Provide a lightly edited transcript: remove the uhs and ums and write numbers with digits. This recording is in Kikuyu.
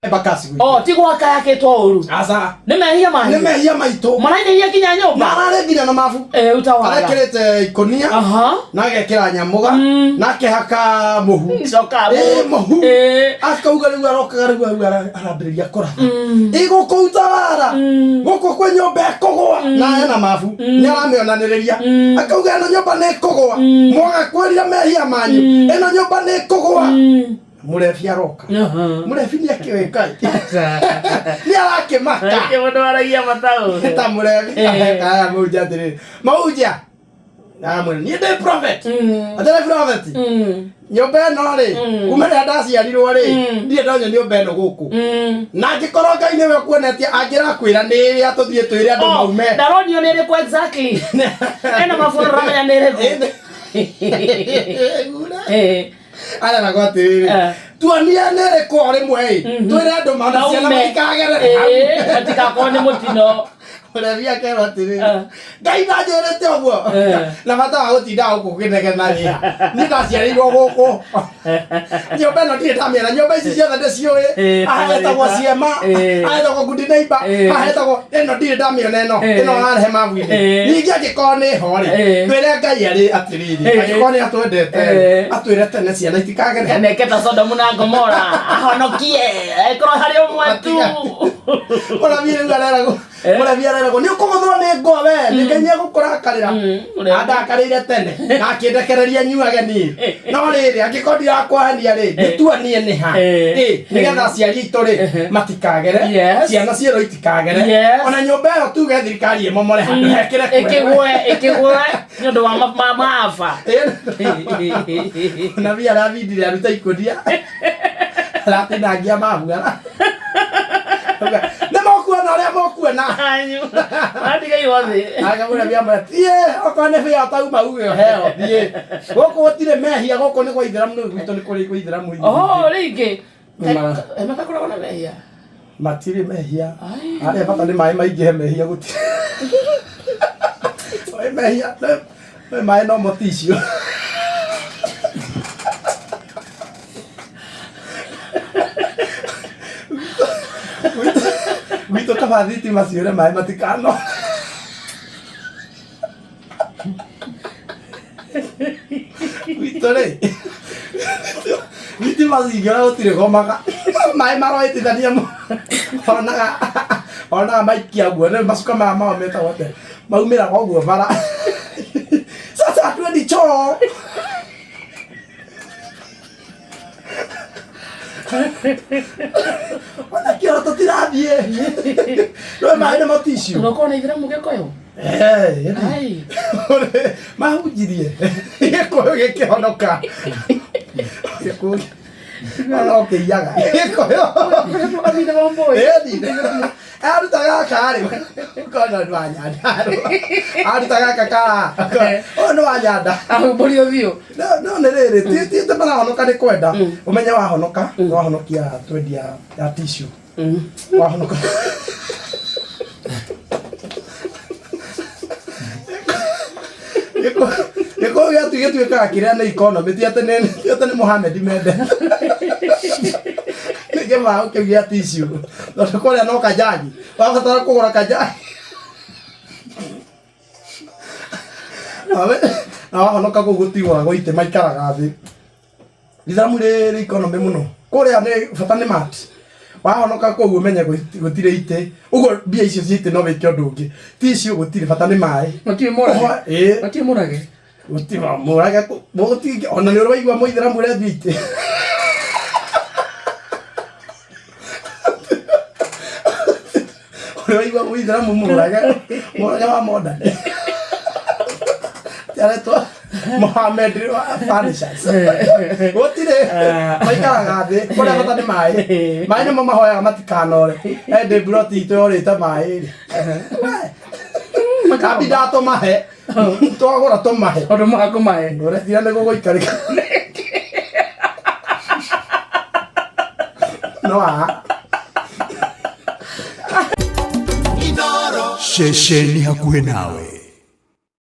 Embakasi gwitũ. Oh, ti gwaka yakĩtwo ũru. Aca. Nĩ mehia Nĩ mahiũ. mehia maitũ. Marainĩria nginya Na nyũmba. ararĩ nginya na mabu. Eh, utawala. Arekĩrĩte ikũnia Aha. na agekĩra nyamũga na akĩhaka mũhu. Coka. Ĩ, mũhu. Eh. Akauga rĩu arokaga rĩu rĩu arambĩrĩria kũratha. Ĩ gũkũ utawala. Gũkũ kwĩ nyũmba ĩkũgũa. Na ena mabu. Nĩ aramĩonanĩrĩria. Akauga ĩno nyũmba nĩ ĩkũgũa. Mwaga kwĩrira mehia manyu. Ĩno nyũmba nĩ ĩkũgũa. Mũrebi aroka. Mũrebi nĩ akĩũĩ Ngai. Nĩ arakĩmaka. Rĩngĩ mũndũ aragia mataũre. Ta mũrebi. Eh. Aya mũhunjia atĩrĩrĩ. Mũhunjia. Aramwĩra niĩ ndĩ prophet. Atarĩ prophet. Nyũmba ĩno rĩ, kuma rĩrĩa ndaciarirwo rĩ, ndirĩ ndonya nyũmba ĩno gũkũ. Na angĩkorwo Ngai nĩwe ũkuonetie angĩrakwĩra nĩ ĩrĩa tũthiĩ twĩre andũ Oh, maume. ndaronio nĩ ĩrĩkũ exactly. Ena mabuno ramenya nĩ ĩrĩkũ. Eh. Areragwo atĩrĩrĩ, tuonie nĩ ĩrĩkũ o rĩmwe ĩ, twĩre andũ mana ciana Maume. matikagerere hau. Eh, matikakorwo nĩ mũtino. Mũrebi akerwo atĩrĩrĩ, Ngai ndanjĩrĩte ũguo. Na bata wa gũtinda gũkũ ũkĩnegena rĩ, niĩ ndaciarĩirwo gũkũ. Nyũmba ĩno ndirĩ ndamĩona, nyũmba ici ciothe ndĩciũĩ. Haha hetagwo Ciema, haha hetagwo Good Neighbor, haha hetagwo ĩno ndirĩ ndamĩona ĩno, ĩno ũrarehe mabu-inĩ. Ningĩ angĩkorwo nĩ ho rĩ, twĩre Ngai arĩ atĩrĩrĩ, angĩkorwo nĩ atwendete rĩ, atwĩre tene ciana itikagere. Meke ta Sodomu na Gomora ahonokie ĩkorwo harĩ ũmwe tu. Mũrabi rĩu areragwo mũrabi areragwo nĩ ũkũgũthwo nĩ ngwa we nĩ Ngai nĩ egũkũrakarĩra. Andakarĩire tene na akĩndekereria nyuage niĩ. No rĩrĩ angĩkorwo ndirakwahania rĩ, nĩtuonie nĩ ha. Ĩ, nĩgetha aciari aitũ rĩ matikagere, ciana cierwo itikagere. Ona nyũmba ĩyo tuge thirikari ĩmomore handũ hekĩre kwega. Ĩkĩgwe ĩkĩgwe nĩ ũndũ wa maafa. Mũnabii arathindire aruta ikũnia aratinangia mabu ara nĩ mokuona ũrĩa mokuona. Matiga iwa thĩ. Akamwĩra amwĩra thiĩ okorwo nĩ bĩa ũtauma uge ũheo thiĩ gũkũ gũtirĩ mehia gũkũ nĩ gwa ithĩramu nĩ gwitũ nĩ kũrĩ gwa ithĩramu. Oh, rĩngĩ. Matakoragwo na mehia. Matirĩ mehia. Harĩa bata nĩ maĩ maingĩhe mehia gũtirĩ. Mehia maĩ no mo tissue. Gwitũ kaba thitima ciũre maĩ matikano. Gwitũ rĩ, thitima cingĩũra gũtirĩ gomaga. Maĩ maroĩtithania onaga onaga maikia ũguo nĩ macuka maya mao metagwo atĩa maumĩraga ũguo bara. Sasa hatuendi choo. Ona kĩoro tũtirathiĩ. Rĩu maĩ nĩmo tissue. Ũrokorwo na ithĩramu gĩkũyũ? Eh, Ai. Mahunjirie gĩkũyũ gĩkĩhonoka. Gĩkũyũ ona ũkĩiyaga gĩkũyũ. Amine wa mbũi. Ĩni. Aruta gaka rĩ, kona nĩ wa Nyandarũa. Aruta gaka ka, ũyũ nĩ wa Nyanda. Ahumbũri ũthiũ. No no nĩ rĩrĩ, ti ti atĩ marahonoka nĩ kwenda. Ũmenye wahonoka, nĩ wahonokia twendia ya tissue. Wahonoka. Gĩkũyũ gĩatu gĩtuĩkaga kĩrĩa nĩ economy ti atĩ nĩ ti atĩ nĩ Mohamed mende. Nĩ kĩbaũ kĩu gĩa tissue. Tondũ kũrĩa no kanjagi. Wabatara kũgũra kanjagi. Nawe na wahonoka kũu gũtigũragwo itĩ maikaraga thĩ. Ithamu rĩrĩ economy mũno. Kũrĩa nĩ bata nĩ mat. Wahonoka kũu ũmenye gũtirĩ itĩ. Ũguo mbia icio cia itĩ no wĩke ũndũ ũngĩ. Tissue gũtirĩ bata nĩ maĩ. Gũtirĩ mũrage. Ĩĩ. Gũtirĩ mũrage. Gũtirĩ mũrage gũtirĩ ona nĩ ũraigua mũithĩramu ũrendio itĩ. Ũraigua mũithĩramu mũrage mũrage wa modern. Aretwo Mohamed wa furnitures. Gũtirĩ maikaraga thĩ kũrĩa bata nĩ maĩ. Maĩ nĩmo mahoyaga matikanore. Ĩndĩ mburoti itũ yorĩte maĩ rĩ. Kambi ndatũmahe. Twagũra tũmahe. Tondũ mũhaka maĩ. Ũretira nĩ gũgũikarĩka. No haha. Ceceni hakuhĩ nawe.